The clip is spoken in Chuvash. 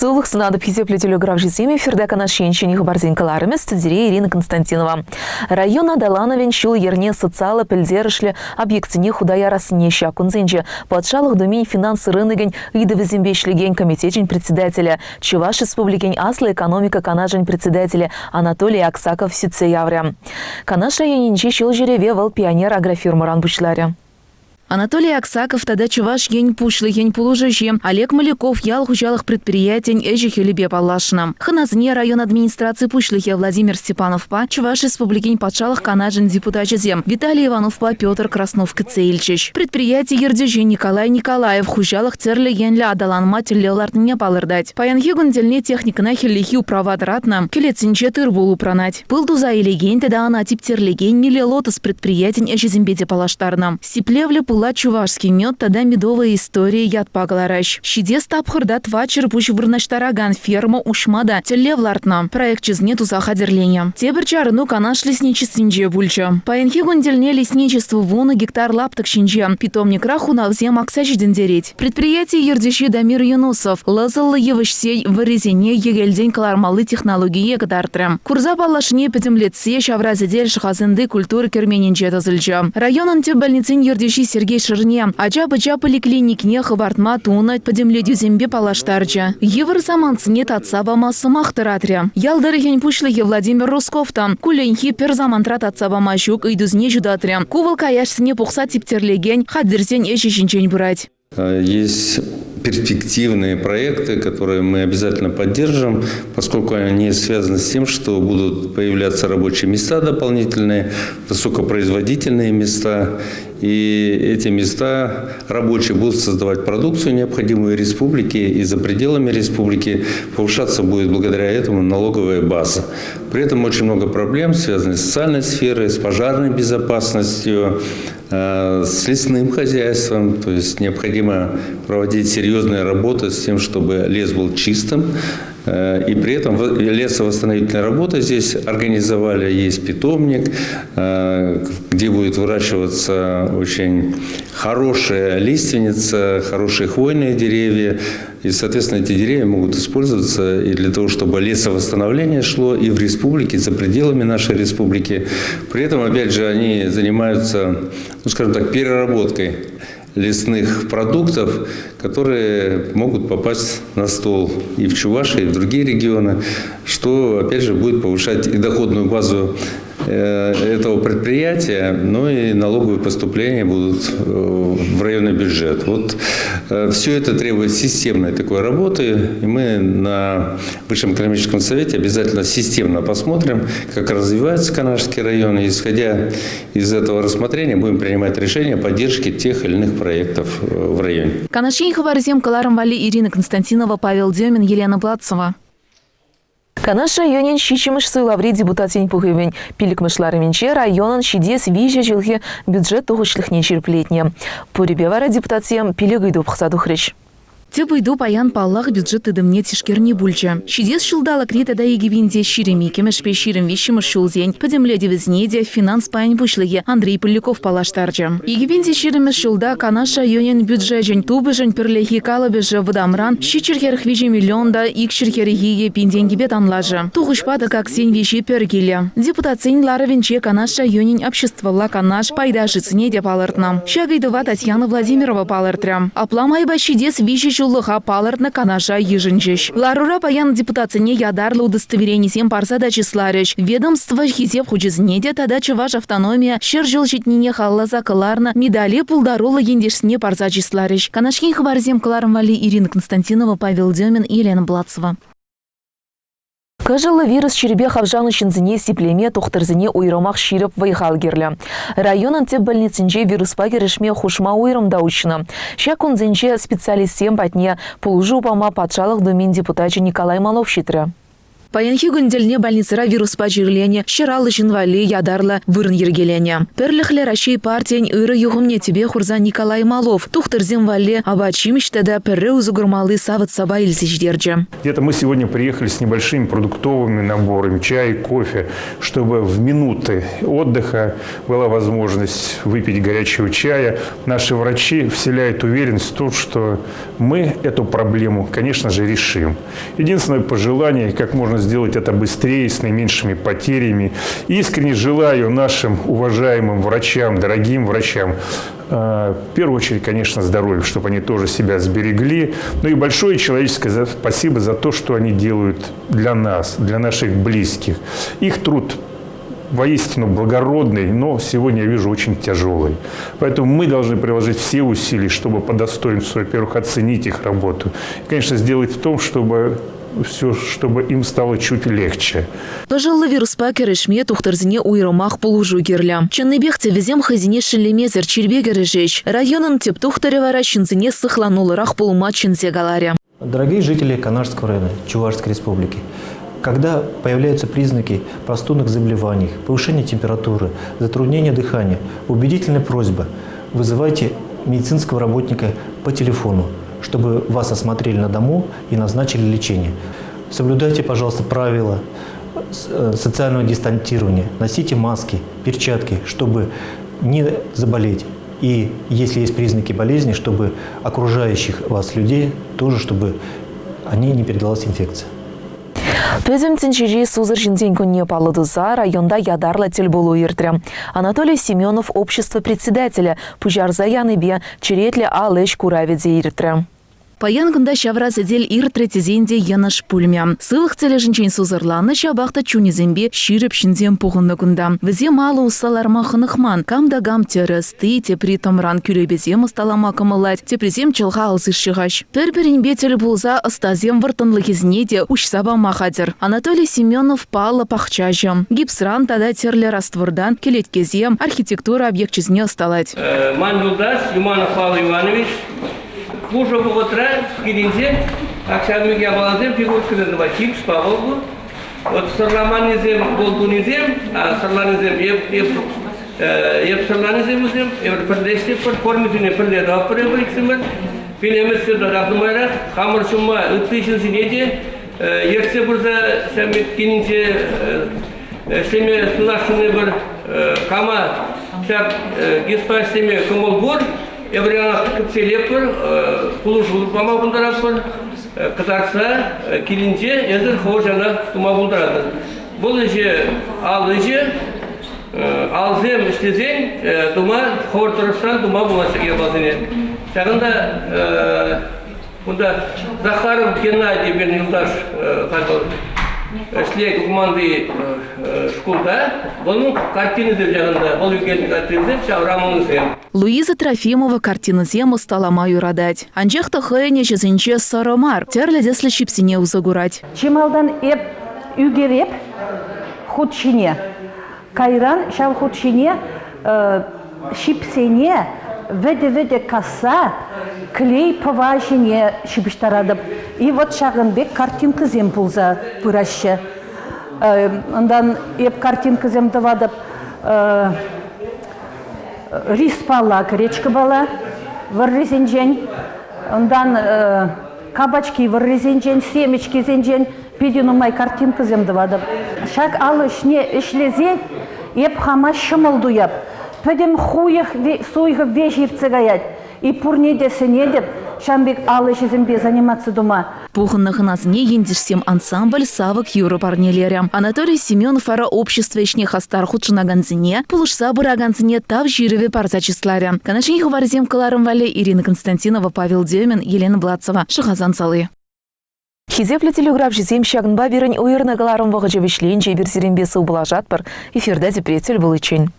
Сывлӑх сунатӑп хисеплӗ телеграфҫӑсем эфирта Канаш ен ҫӗнӗ хыпарсен кӑларӑмӗ студире Ирина Константинова. Район аталанӑвӗн ҫул-йӗрне социаллӑ пӗлтерӗшлӗ объектсене хута ярассине ҫак кунсенче Патшалӑх Думин финанс рынокӗн ыйтӑвӗсемпе ӗҫлекен комитечӗн председателӗ, Чӑваш Республикин Аслӑ экономика канашӗн председателӗ Анатолий Аксаков сӳтсе яврӗ. Канаш районӗнчи ҫул ҫӳреве вӑл Пионер агрофирмӑран пуҫларӗ. Анатолий Аксаков тата Чӑваш Ен Пуҫлӑхӗн пулӑшуҫи Олег Маляков ял хуҫалӑх предприятийӗн ӗҫӗ-хӗлӗпе паллашнӑ. Хӑнасене район администраци пуҫлӑхӗ Владимир Степановпа Чӑваш Республикин Патшалӑх Канашӗн депутачӗсем Виталий Ивановпа Петр Краснов кӗтсе илчӗҫ. Предприяти ертӳҫи Николай Николаев хуҫалӑх тӗрлӗ енлӗ аталанма тӗллев лартнине палӑртать. Паянхи кун тӗлне техникӑна хӗллехи управа тӑратнӑ, кӗлетсенче тыр-пул упранать. Пыл туса илекен тата ӑна типтерлекен Милелотос предприятин ӗҫӗсемпе те паллаштарнӑ. Сиплевлӗ пыла Чувашский мед тата Медовая история ятпа кӑлараҫ. Ҫитес тапхӑрта тӑватҫӗр пуҫ вырнаҫтаракан ферма уҫма та тӗллев лартнӑ, проекчӗсене туса хатӗрленӗ. Тепӗр чарӑну Канаш лесничествинче пулчӗ. Паянхи кун тӗлне лесничество вунӑ гектар лаптӑк ҫинче питомникра хунавсем акса ҫитӗнтерет. Предприяти ертӳҫи Дамир Юнусов лӑсӑллӑ йывӑҫсен вӑррисене йӗкелтен кӑлармалли технологие кӑтартрӗ. Курса паллашни пӗтӗмлетсе ҫавра сӗтел Шӑхасанти культура керменӗнче тӑсӑлчӗ. Районӑн тӗп больницин ертӳҫи Сергей Шерне ача-пӑча поликлиникине хӑпартма тунӑ пӗтӗмлетӳсемпе паллаштарчӗ. Йывӑр самантсене татса пама сӑмах тӑратрӗ. Ял тӑрӑхӗн пуҫлӑхӗ Владимир Руссков та кулленхи пӗр самантра татса пама ҫук ыйтусене ҫутатрӗ. Ку вӑл каяшсене пухса типтерлекен хатӗрсен ӗҫӗ ҫинчен пырать. Есть перспективные проекты, которые мы обязательно поддержим, поскольку они связаны с тем, что будут появляться рабочие места дополнительные, высокопроизводительные места, и эти места рабочие будут создавать продукцию, необходимую республике и за пределами республики. Повышаться будет благодаря этому налоговая база. При этом очень много проблем, связанных с социальной сферой, с пожарной безопасностью, с лесным хозяйством. То есть необходимо проводить серьезные работы с тем, чтобы лес был чистым. И при этом лесовосстановительные работы здесь организовали. Есть питомник, где будет выращиваться очень хорошая лиственница, хорошие хвойные деревья. И, соответственно, эти деревья могут использоваться и для того, чтобы лесовосстановление шло и в республике, и за пределами нашей республики. При этом, опять же, они занимаются, ну, скажем так, переработкой лесных продуктов, которые могут попасть на стол и в Чувашии, и в другие регионы, что, опять же, будет повышать и доходную базу этого предприятия, но и налоговые поступления будут в районный бюджет. Вот все это требует системной такой работы, и мы на Высшем экономическом совете обязательно системно посмотрим, как развивается Канашский район, и исходя из этого рассмотрения будем принимать решения о поддержке тех или иных проектов в районе. Канаш ен хыпарӗсем кӑларӑм валли Ирина Константинова, Павел Демин, Елена Платцева. Канаш районӗн ҫиччӗмӗш суйлаври депутатсен пухӑвӗн пиллӗкмӗш ларӑвӗнче районӑн ҫитес виҫӗ ҫулхи бюджет тухӑҫлӑхне ҫирӗплетнӗ. Пурӗпе вара депутатсем пилӗк ыйту пӑхса тухрӗҫ. Тӗп ыйту паян, паллах, бюджет тытӑмне тишкерни пулчӗ. Ҫитес ҫулталӑкри тата 2022-мӗшпе 23-мӗш ҫулсен пӗтӗмлетӗвӗсене те финанс пайӗн пуҫлӑхӗ Андрей Пыльников паллаштарчӗ. 2020-мӗш ҫулта Канаш районӗн бюджечӗн тупӑшӗн пӗрлехи калӑпӑшӗ вӑтамран 743 миллион та 242 пин тенкӗпе танлашӗ. Тухӑҫпа тӑкаксен виҫи пӗр килӗ. Депутатсен ларӑвӗнче Канаш районӗн обществӑлла канаш пайташӗсене те палӑртнӑ. Ҫак ыйтӑва Татьяна Владимирова палӑртрӗ. Апла майпа ҫитес виҫӗ ҫуллӑха палӑртнӑ канаша йышӑнчӗҫ. Ларура паян депутатсене ятарлӑ удостоверенисем парса та чысларӗҫ. Ведомство Хисеп хучӗсене те тата Чӑваш автономийӗ 100 ҫул ҫитнине халалласа кӑларнӑ медале пултаруллӑ ентешсене парса чысларӗҫ. Канаш ен хыпарӗсем кӑларӑм валли Ирина Константинова, Павел Демин, Елена Блацева. Кӑшӑллӑ вирус чирӗпе хавшанӑ ҫынсене сиплеме тухтӑрсене уйрӑмах ҫирӗп вӑй-хал кирлӗ. Районӑн тӗп больницинче вируспа кӗрешме хушма уйрӑм та уҫнӑ. Ҫак кунсенче специалистсем патне пулӑшу пама Патшалӑх Думин депутачӗ Николай Малов ҫитрӗ. Паянхи кун тӗлне больницӑра вируспа чирленӗ 150 ҫын валли ятарлӑ вырӑн йӗркеленӗ. Пӗрлӗхлӗ Раҫҫей партийӗн ырӑ юхӑмне тӗпе хурса Николай Малов тухтӑрсем валли апат-ҫимӗҫ тата пӗрре усӑ курмалли савӑт-сапа илсе ҫитерчӗ. Где-то мы сегодня приехали с небольшими продуктовыми наборами, чай, кофе, чтобы в минуты отдыха была возможность выпить горячего чая. Наши врачи вселяют уверенность в том, что мы эту проблему, конечно же, решим. Единственное пожелание, как можно сделать это быстрее, с наименьшими потерями. Искренне желаю нашим уважаемым врачам, дорогим врачам, в первую очередь, конечно, здоровья, чтобы они тоже себя сберегли. Ну и большое человеческое спасибо за то, что они делают для нас, для наших близких. Их труд воистину благородный, но сегодня я вижу очень тяжелый. Поэтому мы должны приложить все усилия, чтобы по достоинству, во-первых, оценить их работу. И, конечно, сделать в том, чтобы все, чтобы им стало чуть легче. Кӑшӑллӑ вируспа кӗрешме тухтӑрсене уйрӑмах пулӑшу кирлӗ. Чӑннипех те вӗсем хӑйсене шеллемесӗр чирпе кӗрешӗҫ. Районӑн тӗп тухтӑрӗ вара ҫынсене сыхлануллӑрах пулма чӗнсе каларӗ. Дорогие жители Канашского района Чувашской Республики, когда появляются признаки простудных заболеваний, повышение температуры, затруднение дыхания, убедительная просьба – вызывайте медицинского работника по телефону, чтобы вас осмотрели на дому и назначили лечение. Соблюдайте, пожалуйста, правила социального дистанцирования. Носите маски, перчатки, чтобы не заболеть. И если есть признаки болезни, чтобы окружающих вас людей тоже, чтобы они не передалась инфекция. Пӗтӗм тӗнчери сусӑр ҫынсен кунне паллӑ туса районта ятарлӑ тӗлпулу иртрӗ. Анатолий Семенов общество председателӗ пуҫарса янипе черетлӗ ал ӗҫ куравӗ те иртрӗ. Паян кунта ҫавра сӗтел иртрӗ тесен те йӑнӑш пулмӗ. Сывлӑх тӗлӗшӗнчен сусӑрланнӑ, ҫапах та чунӗсемпе ҫирӗп ҫынсем пухӑннӑ кунта. Вӗсем алӑ усса ларма хӑнӑхман. Кам та кам тӗрӗс, ти, тепри тӑмран кӳлепесем ӑсталама кӑмӑллать, теприсем чӑлха алсиш ҫыхаҫ. Пӗр-пӗринпе тӗл пулса ӑстасем вӑрттӑнлӑхӗсене те уҫса пама хатӗр. Анатолий Семенов паллӑ пахчаҫӑ. Гипсран тата тӗрлӗ раствортан кӗлеткесем, архитектура объекчӗсене ӑсталать. Ман юлташ Юманов Павел Иванович пушӑ вӑхӑтра килӗнче ҫав япаласем фигуркӑсем тӑвать. Гипспа вӑл пур. Вот сӑрламаннисем вӑл тунисем, а сӑрланисем эп, эп сӑрланисем вӗсем, эпир пӗрле ӗҫлетпӗр, формисене пӗрле тӑватпӑр эпир иксӗмӗр. Пилемӗсем татах нумайрах, хамӑр ҫумма ытти ҫынсене те ертсе пырса ҫав килӗнче ӗҫлеме сунасшӑн эпир. Кама ҫак ГИСпа ӗҫлеме кӑмӑл пур, эпир ӑна кӗтсе илетпӗр, пулӑшу пама пултаратпӑр. Кӑтартса килӗнче эсир хӑвӑр ҫавна тума пултаратӑр. Вӑл ӗҫе ал ӗҫӗ, алсем ӗҫлесен тума, хӑвӑр тӑрӑшсан тума пулать ҫак япаласене. Ҫакӑнта кунта Захаров Геннадий пирӗн юлташ халь вӑл ӗҫлет Ухманти шкулта. Вӑл картинӑсем ҫакӑнта, вӑл ӳкернӗ картинӑсем ҫав рамӑнсем. Луиза Трофимова картинӑсем ӑсталама юратать. Анчах та хӑйӗн ӗҫӗсенче сӑрӑ мар, тӗрлӗ тӗслӗ ҫипсене усӑ курать. Чи малтан эп ӳкереп хут ҫине. Кайран ҫав хут ҫине ҫипсене вӗтӗ-вӗтӗ касса клей пӑва ҫине ҫыпӑҫтаратӑп. И вот ҫакӑн пек картинкӑсем пулса пыраҫҫӗ. Унтан эп картинкӑсем тӑватӑп Риспала, гречкӑпала вӑррисенчен, унтан кабачки вӑррисенчен, семечкисенчен питӗ нумай картинкӑсем тӑватӑп. Ҫак алӑ ӗҫне ӗҫлесе эп хама ҫӑмӑл туяп. Пӗтӗм хуйӑх, суйхӑ веҫ иртсе каять. И пурне те сӗнетӗп ҫавӑн пек ал ӗҫӗсемпе заниматься тума. Пухӑннӑ хӑнасене ентешсем ансамбль савӑк юрӑ парнелерӗ. Анатолий Семенов вара общество ӗҫне хастар хутшӑнакансене, пулӑшса пыракансене тав ҫырӑвӗ парса чысларӗ. Канашри хыпарсем кӑларӑм валли Ирина Константинова, Павел Демин, Елена Блацева, Шӑхасан сали. Хисеплӗ телеграфҫӑсем, ҫакӑнпа пирӗн уйӑрнӑ кӑларӑм вӑхӑчӗ вӗҫленчӗ. Эпир сирӗнпе сывпуллашатпӑр. Эфирта тепре тӗл пуличчен.